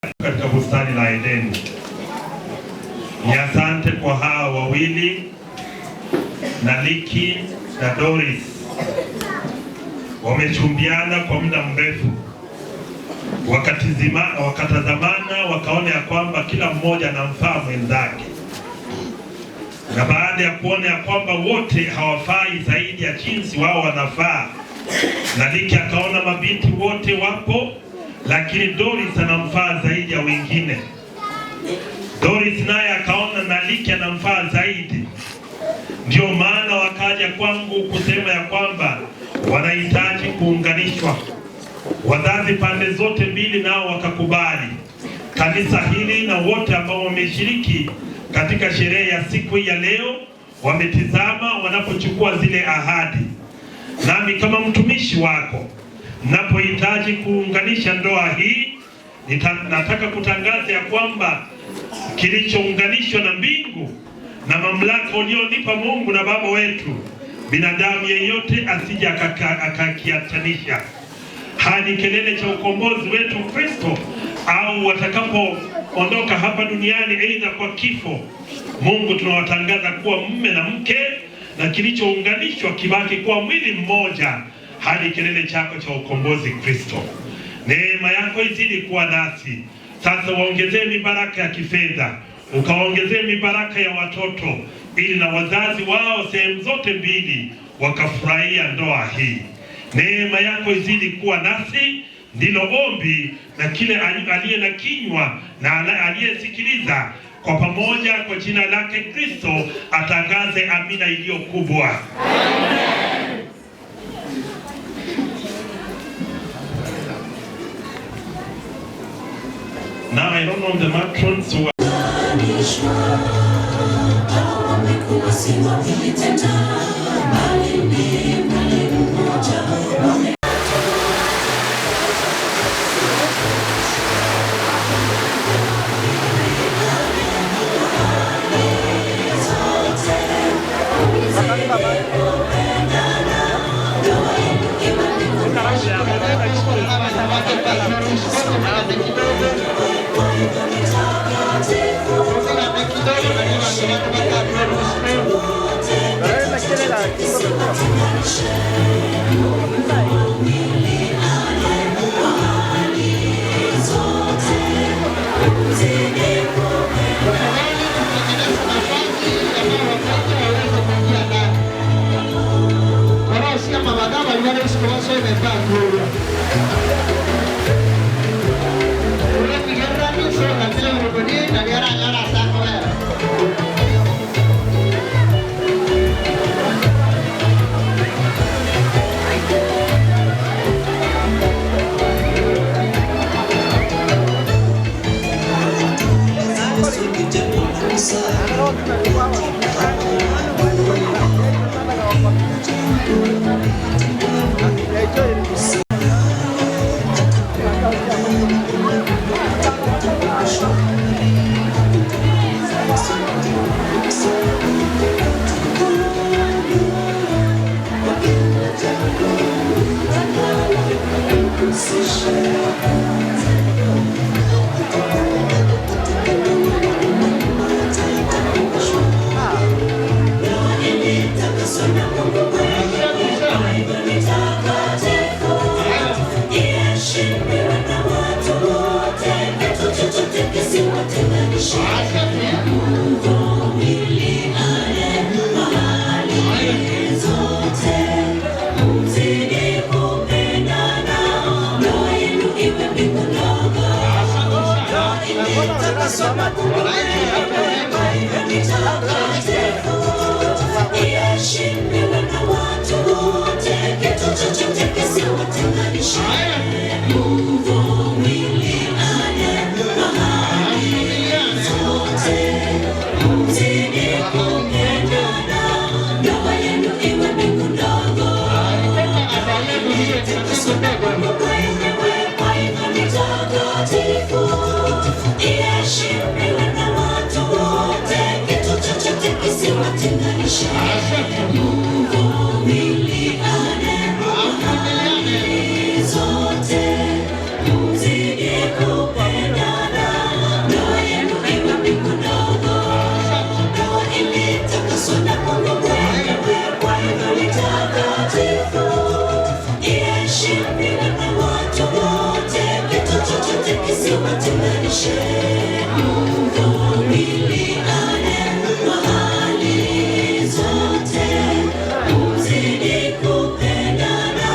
Katika bustani la Edeni. Ni asante kwa hawa wawili, Naliki na Doris, wamechumbiana kwa muda mrefu, wakatazamana, wakaona ya kwamba kila mmoja anamfaa mwenzake, na baada ya kuona ya kwamba wote hawafai zaidi ya jinsi wao wanafaa, Naliki akaona mabinti wote wapo, lakini Doris anamfaa zaidi ya wengine. Doris naye akaona Naliki anamfaa zaidi. Ndio maana wakaja kwangu kusema ya kwamba wanahitaji kuunganishwa. Wazazi pande zote mbili nao wakakubali. Kanisa hili na wote ambao wameshiriki katika sherehe ya siku hii ya leo wametizama wanapochukua zile ahadi. Nami kama mtumishi wako napohitaji kuunganisha ndoa hii, nataka kutangaza ya kwamba kilichounganishwa na mbingu na mamlaka ulionipa Mungu na Baba wetu, binadamu yeyote asije akakiachanisha hadi kilele cha ukombozi wetu Kristo, au watakapoondoka hapa duniani, aidha kwa kifo. Mungu, tunawatangaza kuwa mume na mke, na kilichounganishwa kibaki kuwa mwili mmoja hadi kilele chako cha ukombozi Kristo. Neema yako izidi kuwa nasi sasa, waongezee mibaraka ya kifedha, ukawaongezee mibaraka ya watoto, ili na wazazi wao sehemu zote mbili wakafurahia ndoa hii. Neema yako izidi kuwa nasi, ndilo ombi, na kile aliye na kinywa na aliyesikiliza kwa pamoja, kwa jina lake Kristo atangaze amina iliyo kubwa. Amen. Now I don't know the matrons who are Mvumiliane. Tuwatenganishe, mvumiliane kwa hali zote, mzidi kupendana.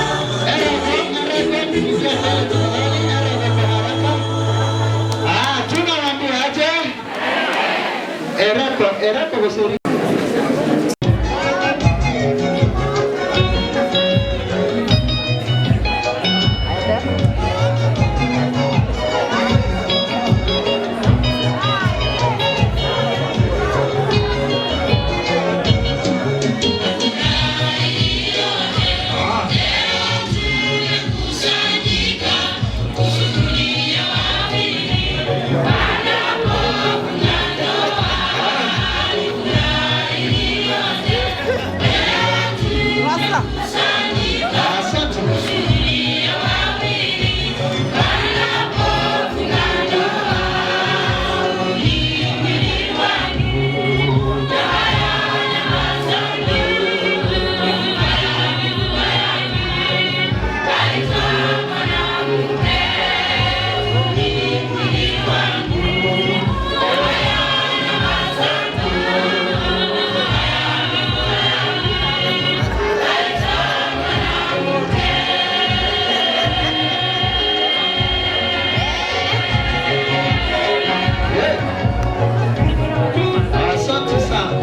Ah, tunawaambia aje? Erako, erako vizuri. Asante sana.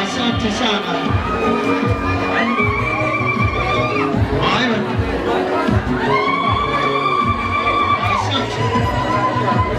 Asante sana. Haya. Asante.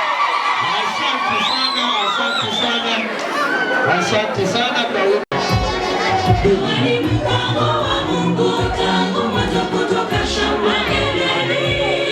Asante sana, asante sana. Asante sana kwa Ni mpango wa Mungu tangu mwanzo kutoka shamba Edeni.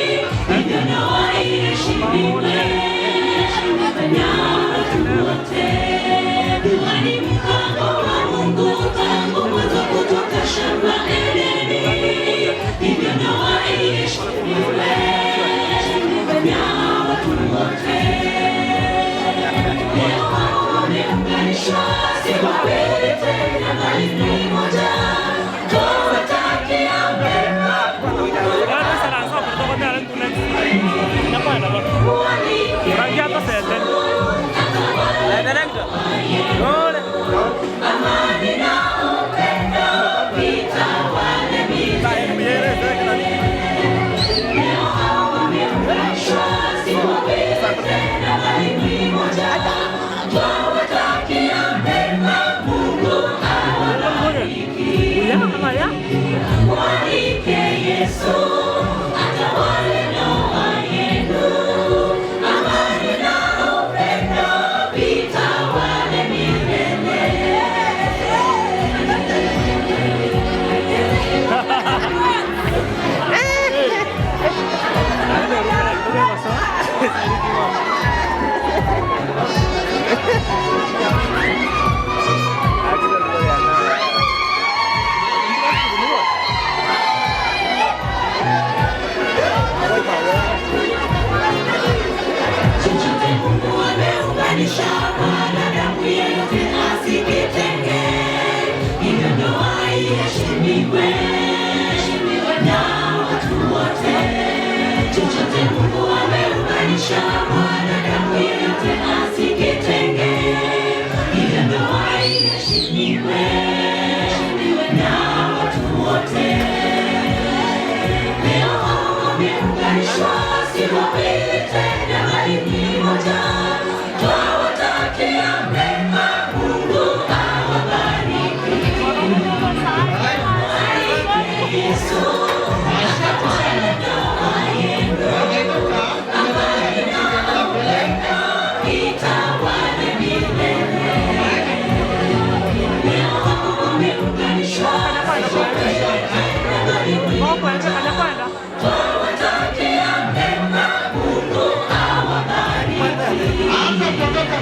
Wameunganishwa si wawili tena bali ni moja. Twawatakia mema, Mungu awabariki. Yesu Asante sana. Wanainuka, tunaendelea mbele. itawale milele. Leo wameunganishwa si wawili tena bali ni moja. Twawatakia mema, Mungu awabariki. Anza kuondoka.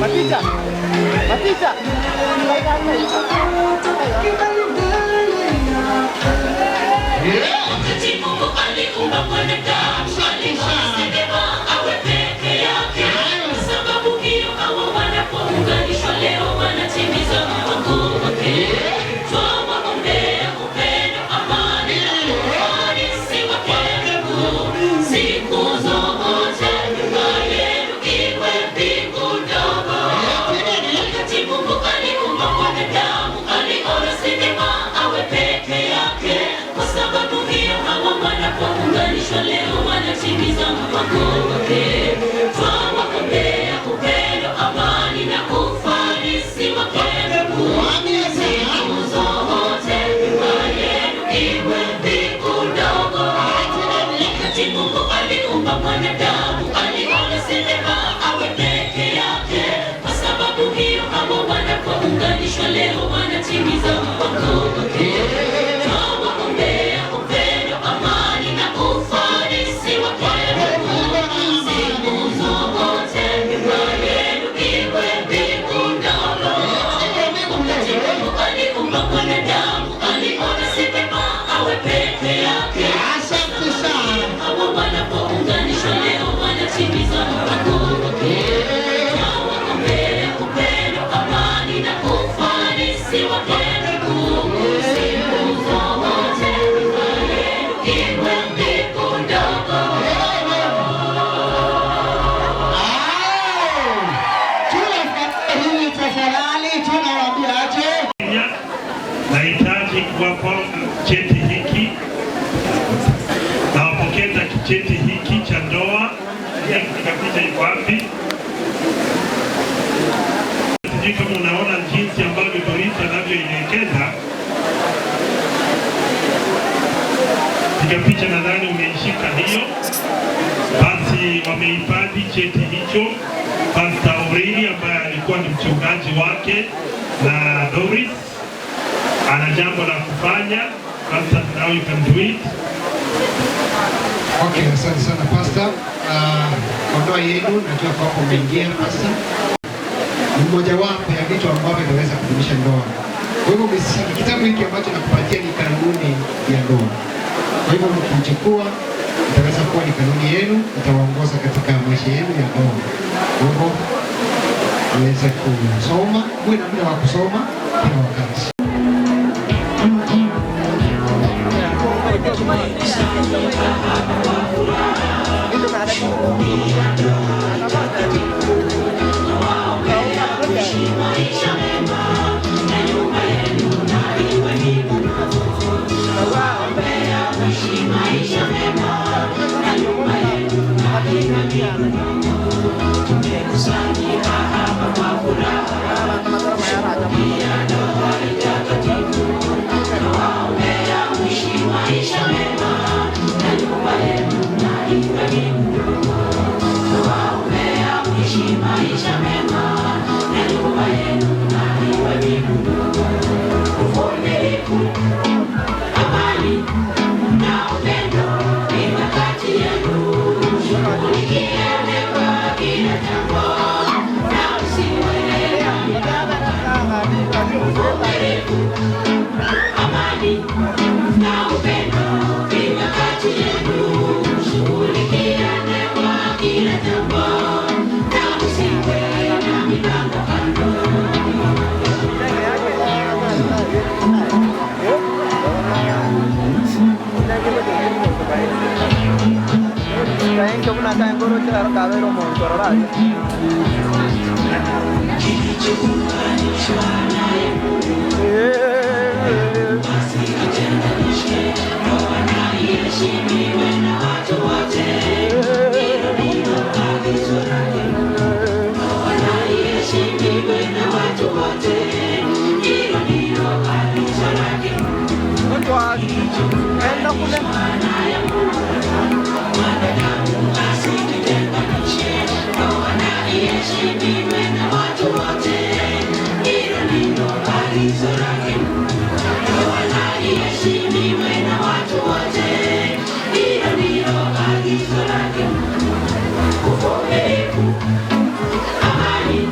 Matija. Matija. Wakati Mungu aliumba mwanadamu, aliona si vyema awe peke yake. Kwa sababu hiyo hawa wanapounganishwa leo wanatimiza mpango wake. Twawaombea upendo, amani na ufanisi wake Mungu. Siku zote nyumba yenu iwe mbingu ndogo. Wakati Mungu aliumba mwanadamu, aliona si vyema awe peke yake. Kwa sababu hiyo hawa wanapounganishwa leo wanatimiza mpango wake. Twawaombea upendo, amani na ufanisi wake Mungu. Siku zote nyumba yenu iwe mbingu ndogo. Wakati Mungu aliumba mwanadamu, aliona si vyema awe peke yake. Kwa sababu hiyo hawa wanapounganishwa leo wanatimiza mpango wake. Twawaombea upendo, amani na ufanisi wake Mungu. Siku zote nyumba yenu iwe mbingu ndogo. Wakati Mungu aliumba mwanadamu, aliona si vyema awe peke yake. Asante sana. Hawa wanapounganishwa leo wanatimiza mpango wake. Twawaombea upendo, amani na ufanisi wake Mungu. Siku zote nyumba yenu iwe mbingu ndogo. Tunafanya hili tafadhali, tunawaambia aje? Kenya, nahitaji kuwapa cheti hiki, nawapokeza cheti hiki cha ndoa. Katika picha iko wapi? Sijui kama unaona jinsi ambavyo Doris anavyoielekeza katika picha, nadhani umeishika hiyo. Basi wamehifadhi cheti hicho. Pastor Aureli ambaye alikuwa ni mchungaji wake na Doris ana jambo la kufanya. Pastor, now you can do it. Okay, asante sana Pastor. Kwa ndoa yenu najua kwamba umeingia Pastor. Ni mmojawapo ya vitu ambavyo vinaweza kudumisha ndoa. Kwa hivyo misingi, kitabu hiki ambacho nakupatia ni kanuni ya ndoa. Kwa hivyo mkichukua itaweza kuwa ni kanuni yenu, itawaongoza katika maisha yenu ya ndoa. Kwa hivyo muweze kusoma, muwe na muda wa kusoma kila wakati. Amani.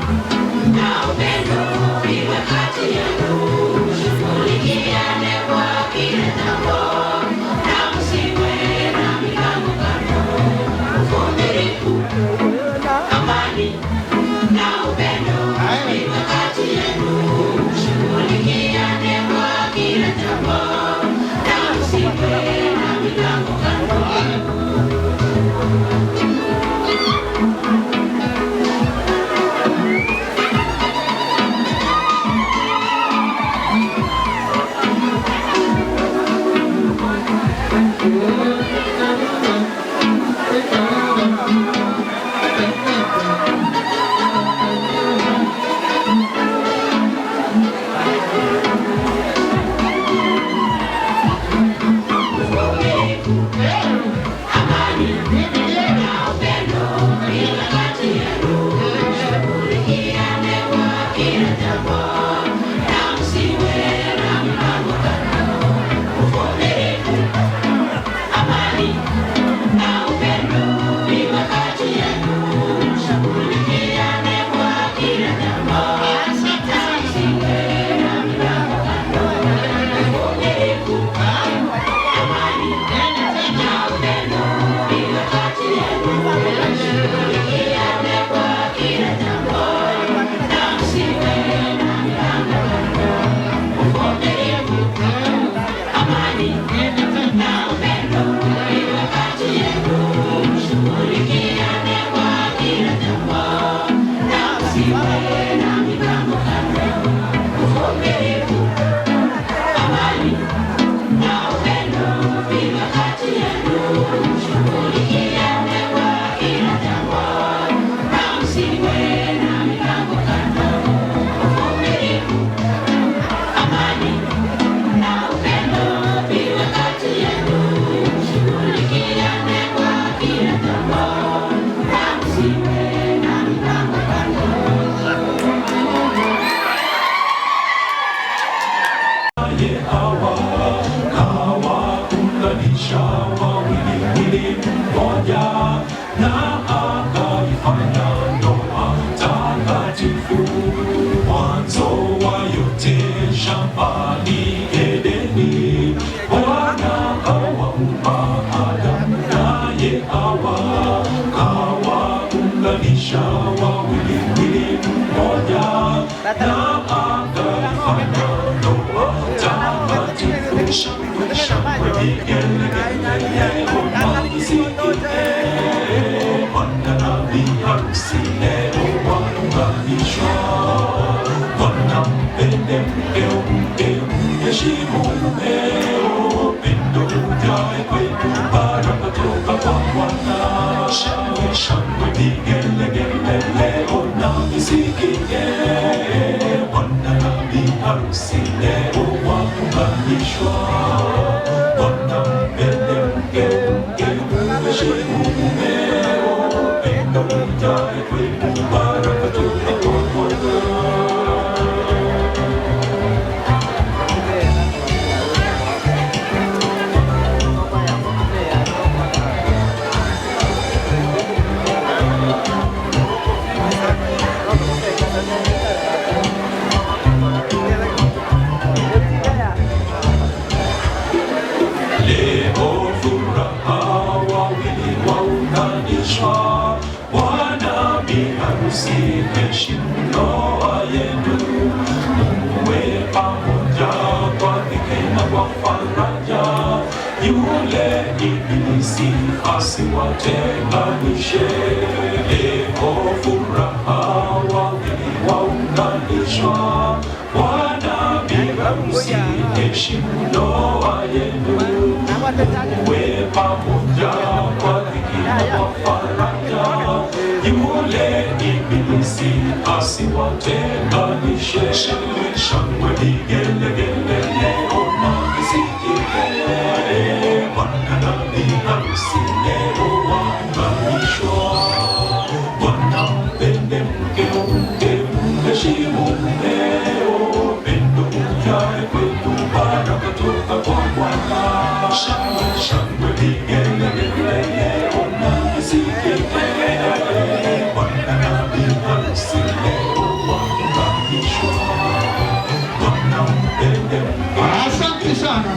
Asante sana.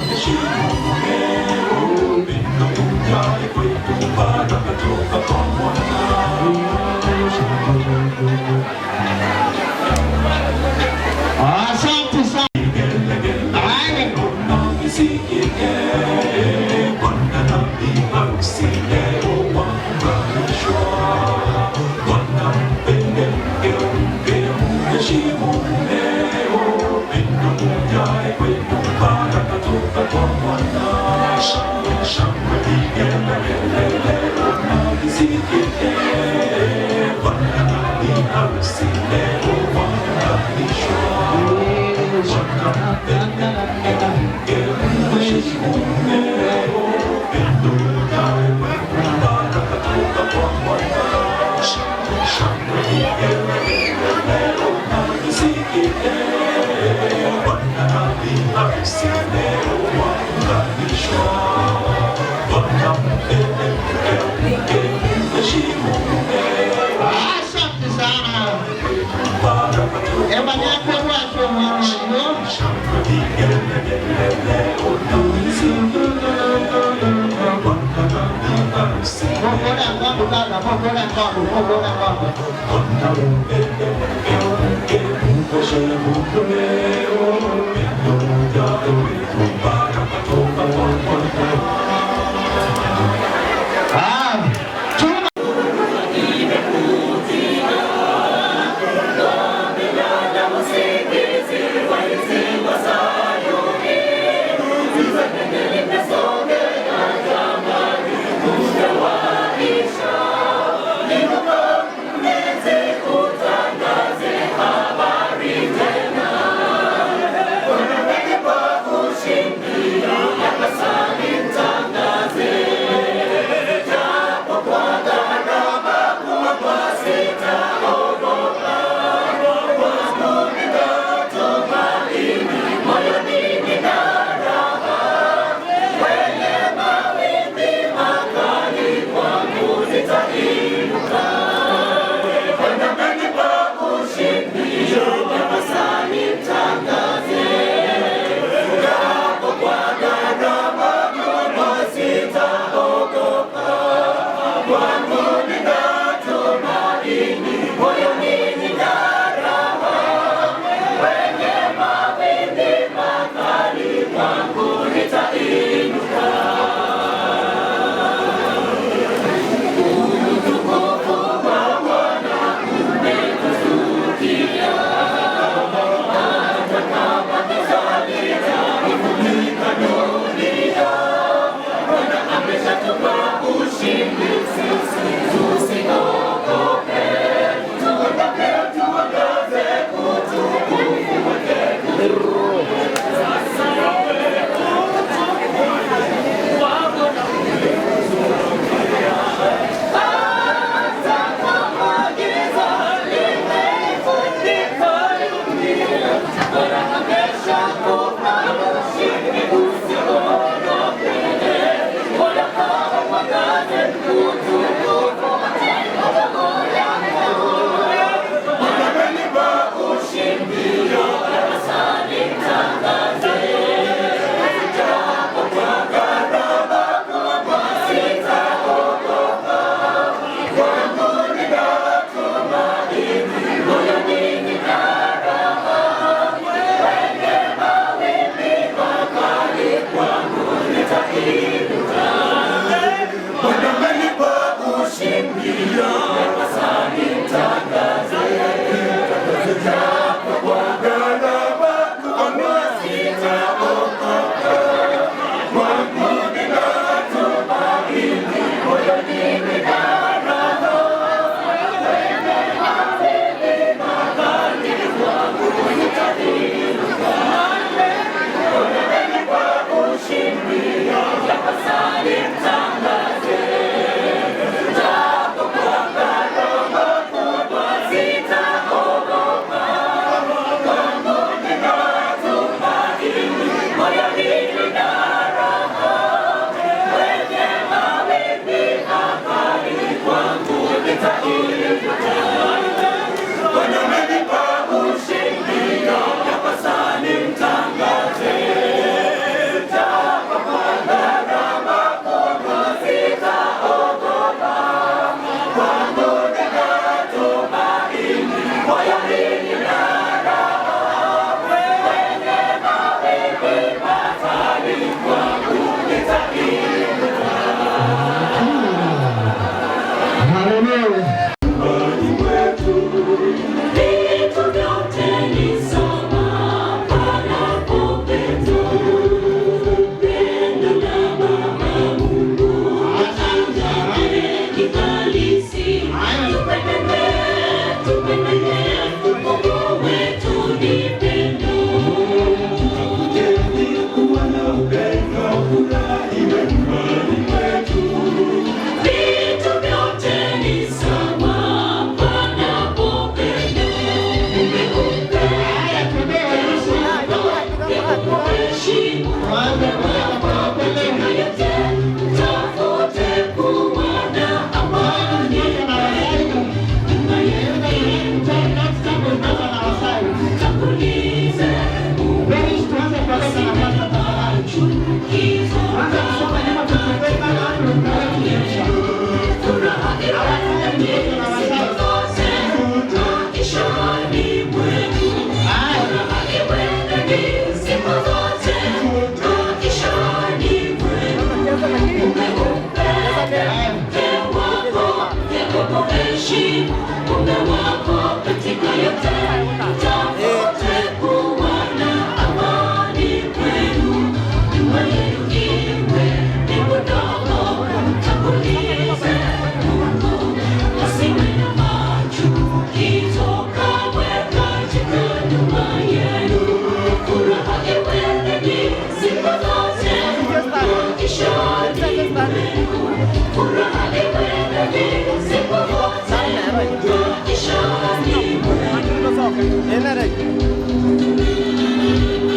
Asante sana. Asante sana. Eba nyako wacho mwana yo. Mokora ngombe baba, mokora ngombe, mokora ngombe. Ah, chuma. Moyo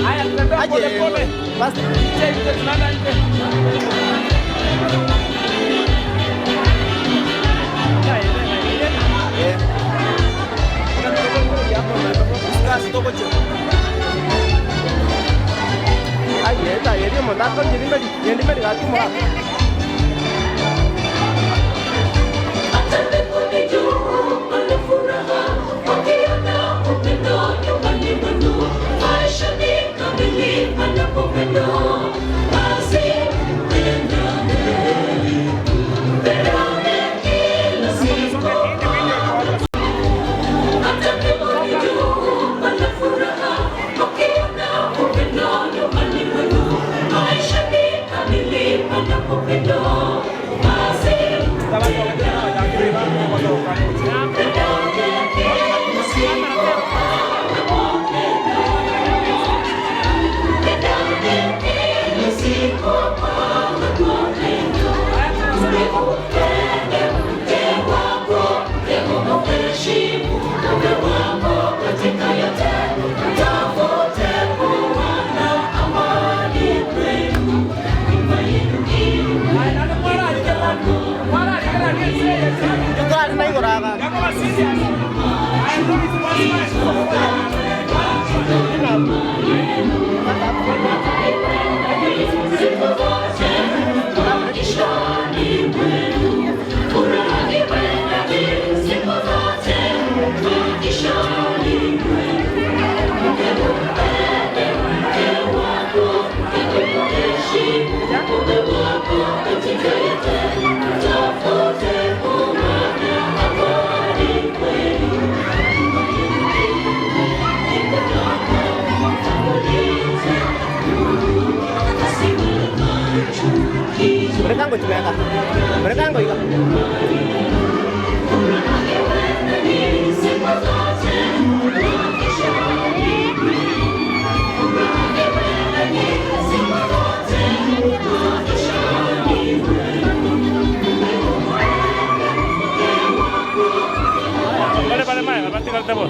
Haya, tembea pole pole. Basi nje tunaenda nje. Hata mbinguni juu pana furaha, wakiona upendo nyumbani mwenu. Maisha ni kamili panapo upendo, basi mpendane, mpendane kila siku. Hata mbinguni juu pana furaha, wakiona upendo nyumbani mwenu. Maisha ni kamili panapo upendo, basi Mereka nggak ikut. Pale pale maya, pasti kalau tebo.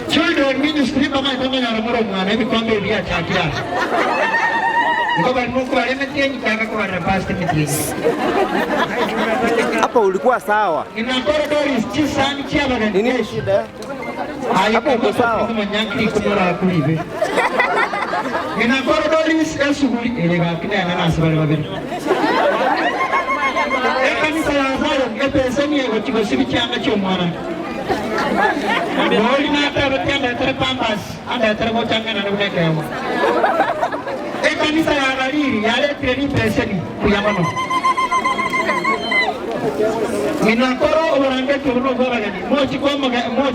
Children ministry mama ikomenya moro mwana ebikombe ebyachakira Hapo ulikuwa sawa. Nini shida? Hapo uko sawa. Ekanisa ya Zion epeseni egochigosi bichanga ky'omwana Ngoli n'ataba andetere pampas andetere gochangana nebunekewa ekanisa ya Galili yaletire nipeseni kuya mono Minakoro oborangeti obuno bwabagani mochi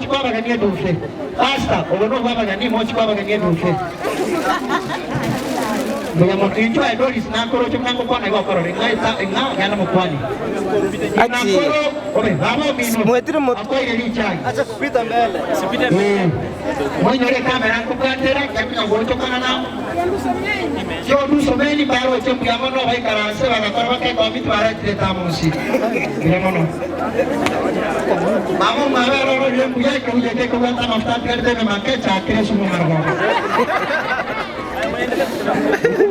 kwabagani edufe pastor obuno bwabagani mochi kwabagani edufe Buya incho Doris nakoro chimnango kwana iwa koro inga inga gana mukwani Inakoro obe babo mino Mwetire akoire lichai Acha kupita mbele. Sipite mbele. Mwenyore kamera nkubwatera kamina gochokana nao Sio dusomeni baro chembuya mono baikaranse bagakora bakekwa mitu baretire tamusi Buya mono Mamo mabero ro yembuya ke kugata mafuta tigarte makecha akire sumu margo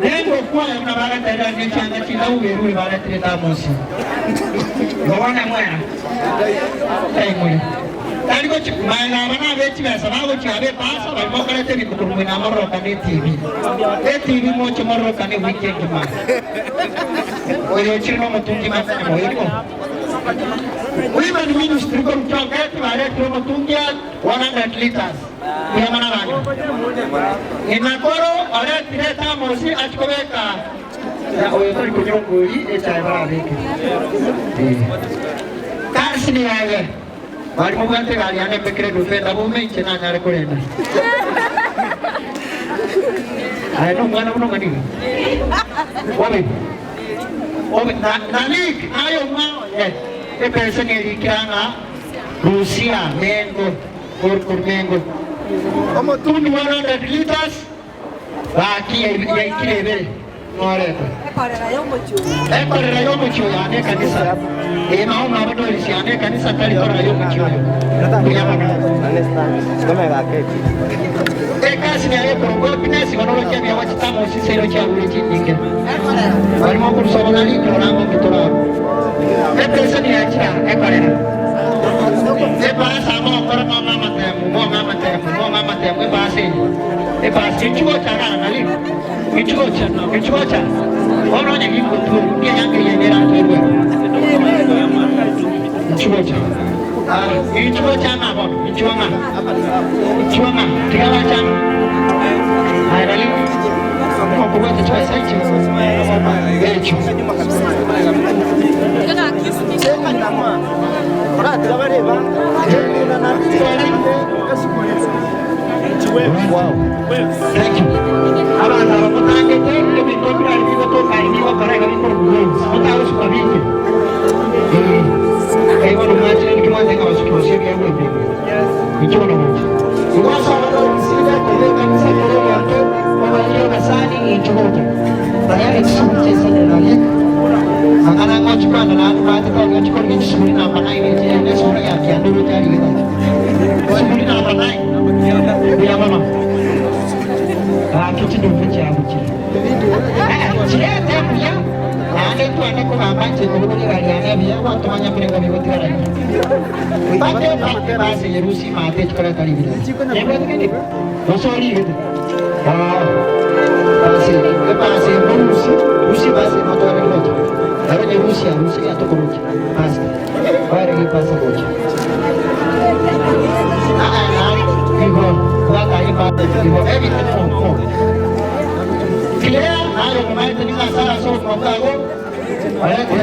Nengo kwa mna baretera nechanga chila uberu baretire tamusi Gowana mwena Tengwe Tariko maela bana bechi besa bago chiabe pasa ba mokarete bikukurumwe na moroka ne TV. E TV mocho moroka ne weekend ma. Oyo chino mutungi masana moyo. Women ministry ko mchongeti baretire omotungia 100 liters. Kuyamana bange. Inakoro oretire tamosi achikobeka. Oyo tori kunyongori echae barabeke. Kasi ni yaye. Bari mugante gari ane pekere dufe ndabume inche nanyare kurenda. Ay no mwana uno ngani. Obe. Obe nalik ayo mwana ye. E pensa che ricana Rusia mengo por mengo. Como tu 100 liters baki yaikirebe noreta. Ekorera yo mucho ane kanisa. E maoma abadolisi ane kanisa tali tora yo mucho. Ekasi ni ayo korogopinesi banolokia bya wachitamo sisero cha ulichininge. Barimo kursabana li torango mitorabo. Epesa ni achira ekorera. Epasa mo kora mama matemu, mo mama matemu, mo mama matemu epasi. Epasi ichuo cha nali. Ichuo cha, ichuo cha. Ono nyingi kutu, kia yange yenera tuwe. Ichuo cha. Ah, ichuo cha na bon, ichuo nga. Ichuo nga, tigawa cha. Ai nali. Kwa kwa cha cha icho. Icho. Wow. Thank you. Abantu abamutangete ebintu ebyo karibiwa karega bikora mutaho supervike. Eh bano mwachire nikimanze ngabasukiroshe byagwe. Icyo no mucho. Ngwasa abadolisi kubeka misakere yake wabalio kasani ichokote. Tayari tsuche nali. Angana ngachukana na baadhi kwa ngachukana ngisubiri namba 9 ile sura ya kianduru tayari ile. Subiri namba 9. Bila mama. Ah kitu ndio cha buchi. Chete pia. Ane tu ane ko amanje ngobuli gari ane bia watu wanya prenga bigotigara. Pate pate basi Yerusi mate chukara tali bila. Yebwe kini. Dosori gitu. Ah. Basi, basi Rusi, Rusi basi motor locho. Ahora ni Rusia, Rusia to koruchi. Basi. Ahora ni pasa kochi. Ah ah, digo, kwa kai pa digo, evite no. Clear, ayo mamae tenía sala solo con cago. Ahora que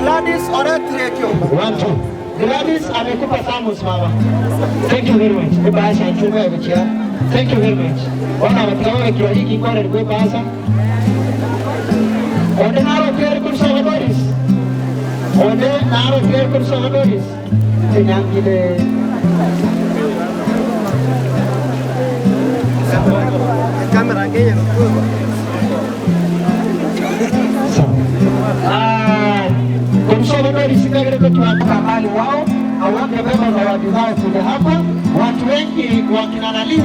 Gladys Oretrekyo. 1 2. Gladys amekupa samus mama. Thank you very much. Ebasha nchuma ya. Thank you very much. Wana watawa kiraliki kwa rwe basa. Onde naro clear kur Salvadoris. Onde naro clear kur Salvadoris. Tinyangile. Kamera ngeye no. Kamali wao hawagebeba zawadi zao kuja hapa. Watu wengi wakina Nalik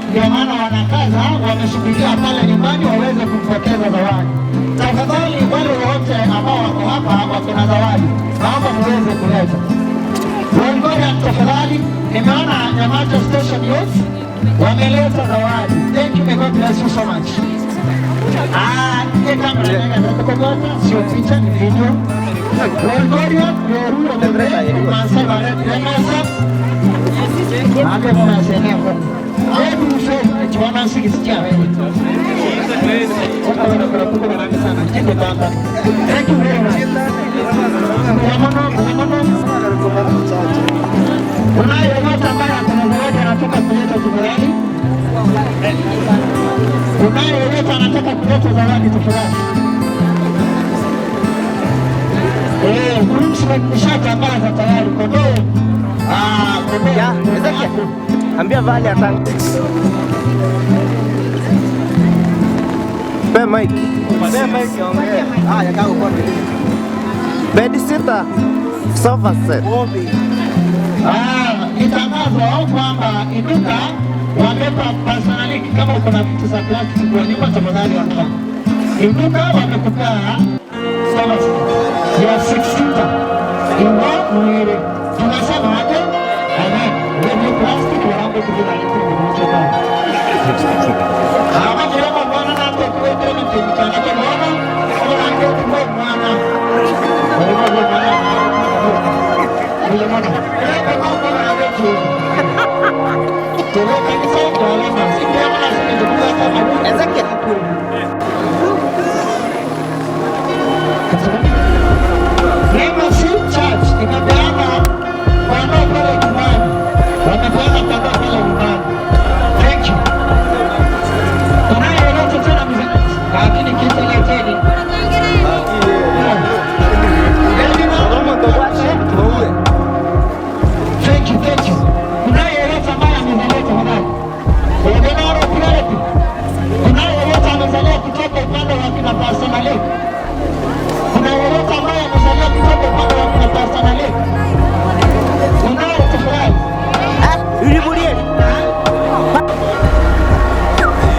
ndio maana wanakaza, wamesubiria pale nyumbani waweze kumpokeza zawadi. Tafadhali wale wote ambao wako hapa wako na zawadi, naomba muweze kuleta. Wangoja tafadhali, nimeona Nyamacha Station Youth wameleta zawadi. Thank you, may God bless you so much. Ah, ile kamera ndio sio picha, ni video. Wangoja Ambia vale asante. Pe mic. Pe mic ongea. Haya kaa kwa bed sitter. Sofa set. Ah, itangazo kwamba Inuka wamepa personally, kama uko na vitu za plastiki kwa nyumba tafadhali ondoa. Inuka wamekupea sofa set ya 6 seater. Ingo mwili. Tunasema aje? Amen. Wewe plastic wanambe kujina lipi mmoja kwa. Kama jiroma bwana na kuweka ni kitu cha bwana, au angekuwa mwana. Kwa hivyo mwana. Thank you, thank you. Kunaye yeyote ambaye amezalia tafadhali? Ogenaro Clarity. Kunaye yeyote amezalia kutoka upande wa kina Pastor Malik? Kuna yeyote ambaye amezalia kutoka upande wa kina Pastor Malik? Kunaye tafadhali? Ulibulie.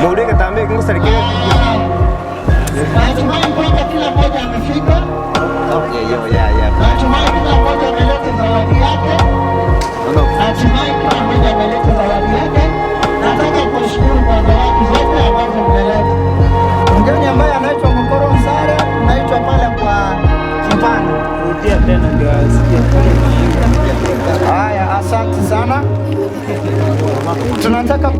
Maudeke tambe ngusarike. Natumai kwamba kila mmoja amefika. Okay, yo, yeah, yeah. Natumai kila mmoja ameleta zawadi yake. Natumai kila mmoja ameleta zawadi yake. Nataka kuwashukuru kwa zawadi zote ambazo mmeleta. Mgeni ambaye anaitwa Mokoro Msare, naitwa pale kwa Kimpana. Rudia tena ndio asikie. Haya, asante sana. Tunataka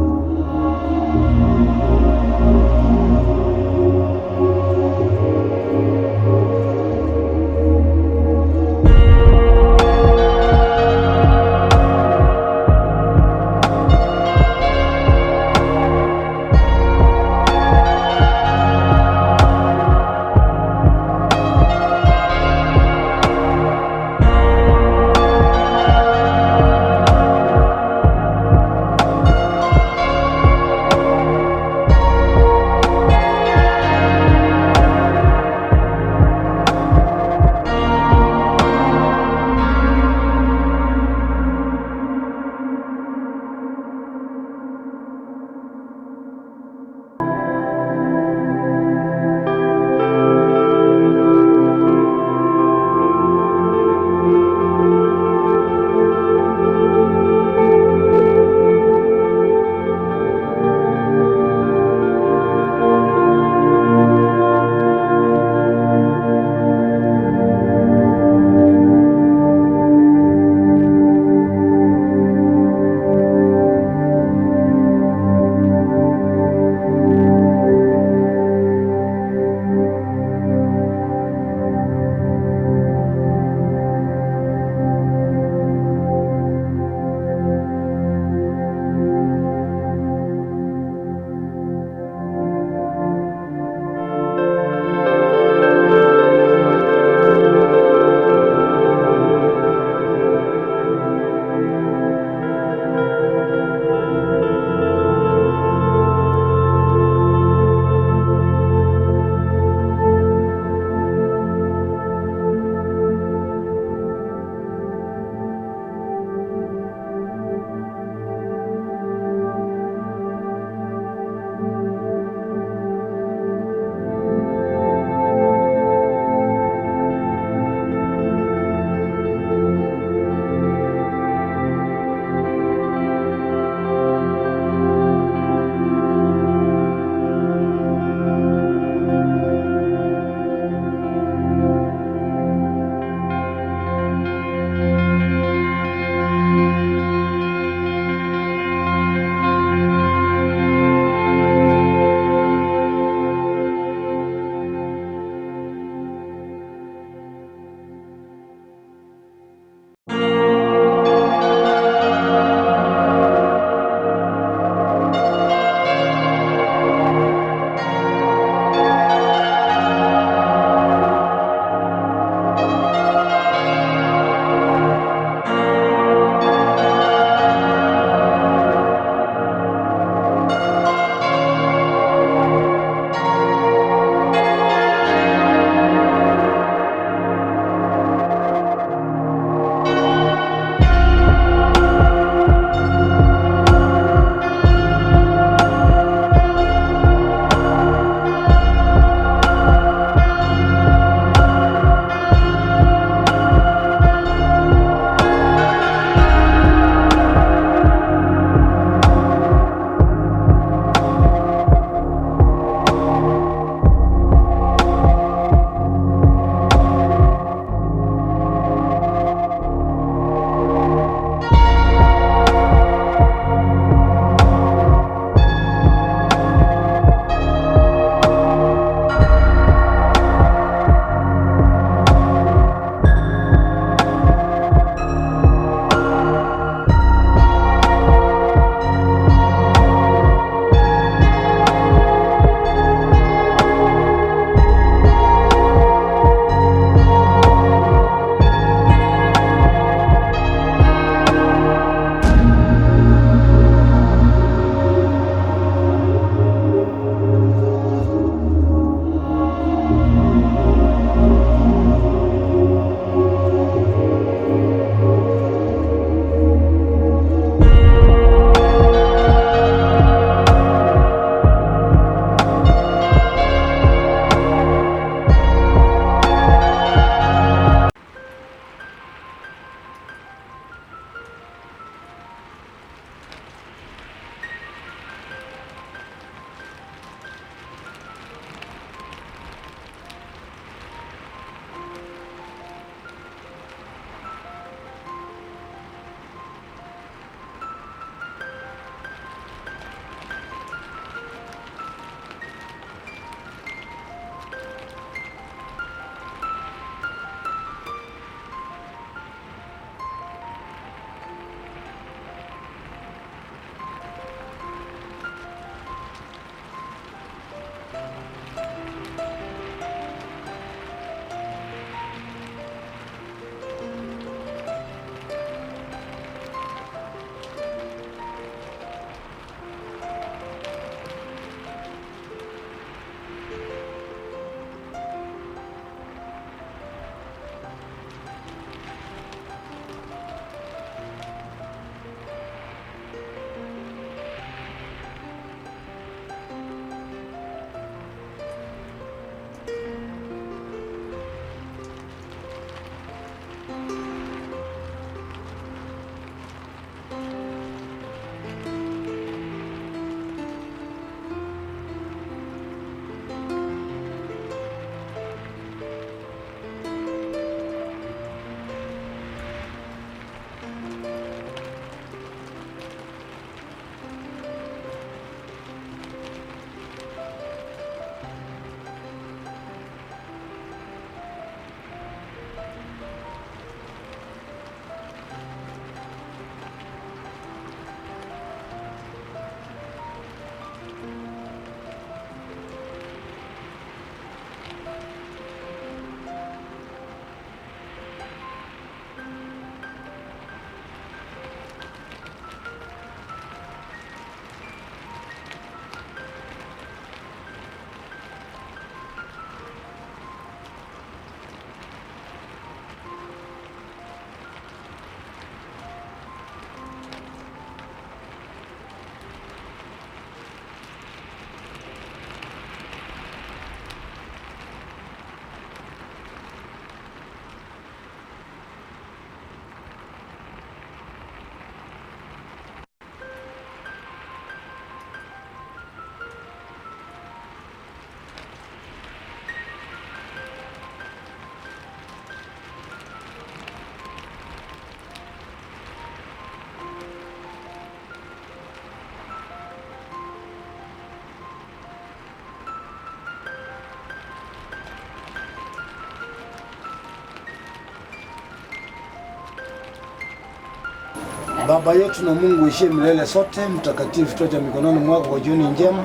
Baba yetu na Mungu ishie milele sote, mtakatifu, tuacha mikononi mwako kwa jioni njema.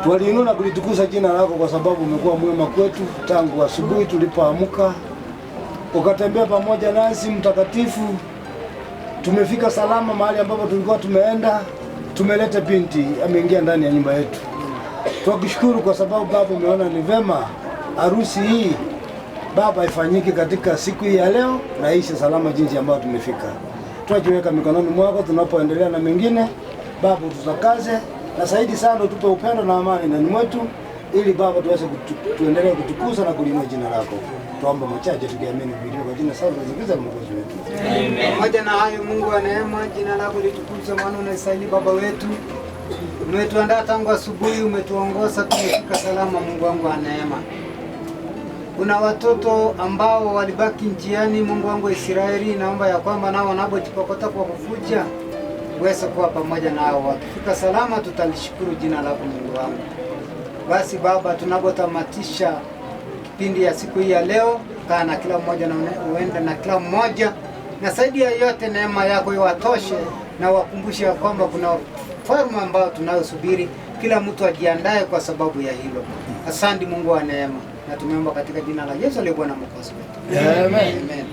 Twaliinua na kulitukuza jina lako kwa sababu umekuwa mwema kwetu tangu asubuhi tulipoamka, ukatembea pamoja nasi mtakatifu. Tumefika salama mahali ambapo tulikuwa tumeenda, tumeleta binti ameingia ndani ya nyumba yetu. Twakushukuru kwa sababu Baba umeona ni vema harusi hii Baba ifanyike katika siku hii ya leo na ishe salama jinsi ambayo tumefika. Twajiweka mikononi mwako tunapoendelea na mengine. Baba tutakaze na zaidi sana utupe upendo na amani ndani mwetu ili Baba tuweze tuendelee kutukuza na kuliinua jina lako. Tuomba machache tukiamini kupitia kwa jina safi la Kristo Mwokozi wetu. Pamoja na hayo, Mungu wa neema, jina lako litukuzwe, maana unastahili Baba wetu. Umetuandaa tangu asubuhi, umetuongoza tumefika salama. Mungu wangu wa neema, kuna watoto ambao walibaki njiani. Mungu wangu wa Israeli, naomba ya kwamba nao wanapojikokota kwa kufuja uweze kuwa pamoja nao, wakifika salama tutalishukuru jina lako Mungu wangu. Basi Baba, tunapotamatisha kipindi ya siku hii ya leo, kaa na kila mmoja na uende na kila mmoja, na zaidi ya yote neema yako iwatoshe na wakumbushe ya kwamba kuna ufalme ambao tunayosubiri. Kila mtu ajiandae kwa sababu ya hilo. Asante Mungu wa neema, na tumeomba katika jina la Yesu aliye Bwana Mwokozi wetu. Amen. Amen.